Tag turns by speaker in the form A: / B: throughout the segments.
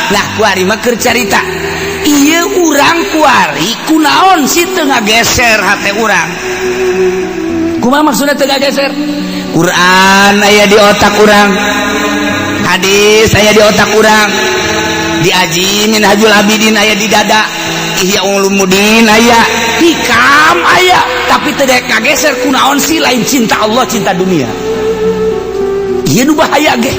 A: Lah, kuari mah keur carita ieu urang kuari kunaon sih teu ngageser hate urang? Kumaha maksudna teu ngageser? Quran aya di otak urang, hadis aya di otak urang, diaji Minhajul Abidin aya di dada, Ihya Ulumuddin aya, Hikam aya, tapi teu daek ngageser. Kunaon sih? Lain cinta Allah, cinta dunia. Ieu nu bahaya ge.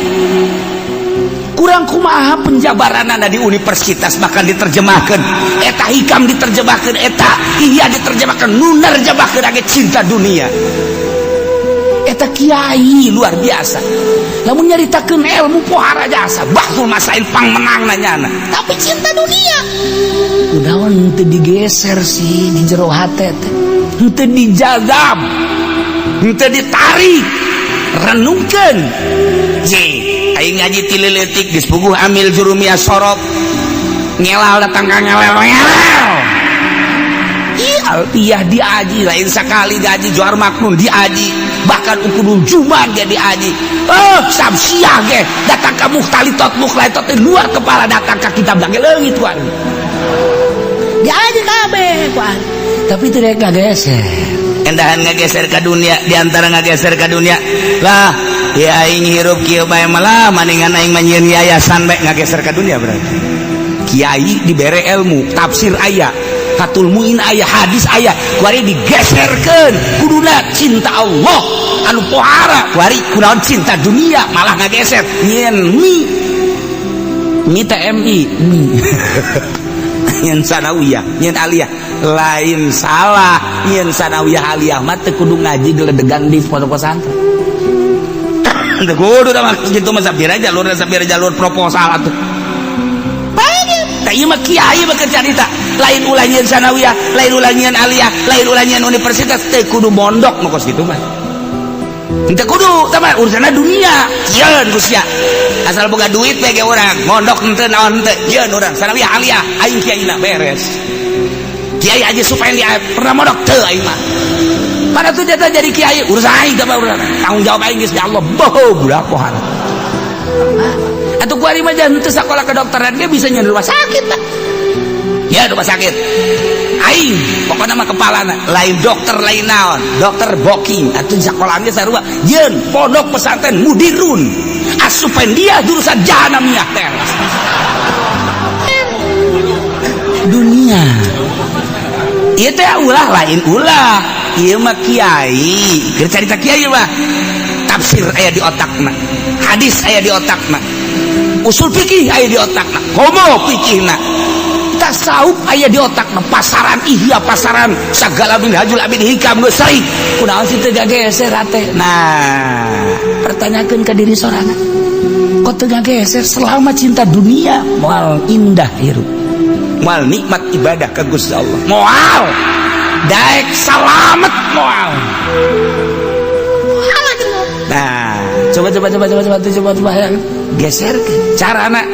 A: Kurang kumaha penjabaranana di universitas, bahkan diterjemahkan eta Hikam, diterjemahkan eta Ihya, diterjemahkan nu nerjemahkeun age cinta dunia. Eta kiai luar biasa, lamun nyaritakeun ilmu pohara jasa, bahsul masail pang menang nanyana, tapi cinta dunia. Kunaon teu digeser sih di jero hate teh? Henteu dijazab, henteu ditarik, renungkeun. Ye, aing ngaji ti leutik geus puguh amil jurumiyah sorop ngelal, datang ka ngelel ngelel. Ih, alfiyah diaji, lain sekali gaji, Johar Maknun diaji, bahkan Uqudul Juman ge diaji. Oh, samsiah ge datang ka mukhtalitot, mukhtalitot luar kepala, datang ka kitab ge leungit ku aing. Diaji kabeh ku aing, tapi tidak ngageser. Endahan ngageser ke dunia, diantara ngageser ke dunia lah ya, aing hirup kieu bae malah maningan aing mah nyieun yayasan bae. Ngageser ke dunia berarti kiai dibere ilmu tafsir aya, Fathul Muin aya, hadis aya, kuari digeserkeun. Kuduna cinta Allah anu pohara, kuari kunaon cinta dunia, malah ngageser nyieun mi mi TMI mi, nyieun sanawiyah, nyieun aliyah. Lain salah nyieun sanawiyah aliyah mah, teu kudu ngaji geledegan di pondok pesantren, teu kudu da mah kitu mah. Sapira jalur, sapira jalur proposal atuh. Ieu mah kiai mah carita, lain ulah nyieun sanawiyah, lain ulah nyieun aliyah, lain ulah nyieun universitas, teu kudu mondok mah kos kitu mah. Teu kudu tah mah, urusanna dunia. Yeun ku sia asal boga duit bae ge urang mondok henteu naon henteu, yeun urang sanawiyah aliyah, aing kiaina beres. Kiai aja supaya dia pernah mondok teu, aing mah pada tuh jatah jadi kiai urusan aing teh, urusan tanggung jawab aing geus di Allah. Boho budak pohara atau kuari mah jangan teu sakola kedokteran ge bisa nyieun rumah sakit lah ya, rumah sakit aing pokoknya mah kepalana lain dokter, lain naon, dokter booking atuh sakolaan ge sarua, yeun pondok pesantren mudirun asupan dia jurusan jahanamiyah teras dunia. Ieu teh ulah, lain ulah, ieu mah kiai keur carita. Kiai mah tafsir aya di otakna, hadis aya di otakna, usul fikih aya di otakna, komo fikihna, tasawuf aya di otakna, pasaran Ihya, pasaran segala, Minhajul Abidin, Hikam geus sering. Kunaon sih teu gageser hate? Nah, pertanyakeun ka diri sorangan, kok teu gageser? Selama cinta dunia, moal indah hirup, moal nikmat ibadah ka Gusti Allah, moal daek salamet, moal. Nah, coba coba coba coba coba coba coba, geser carana.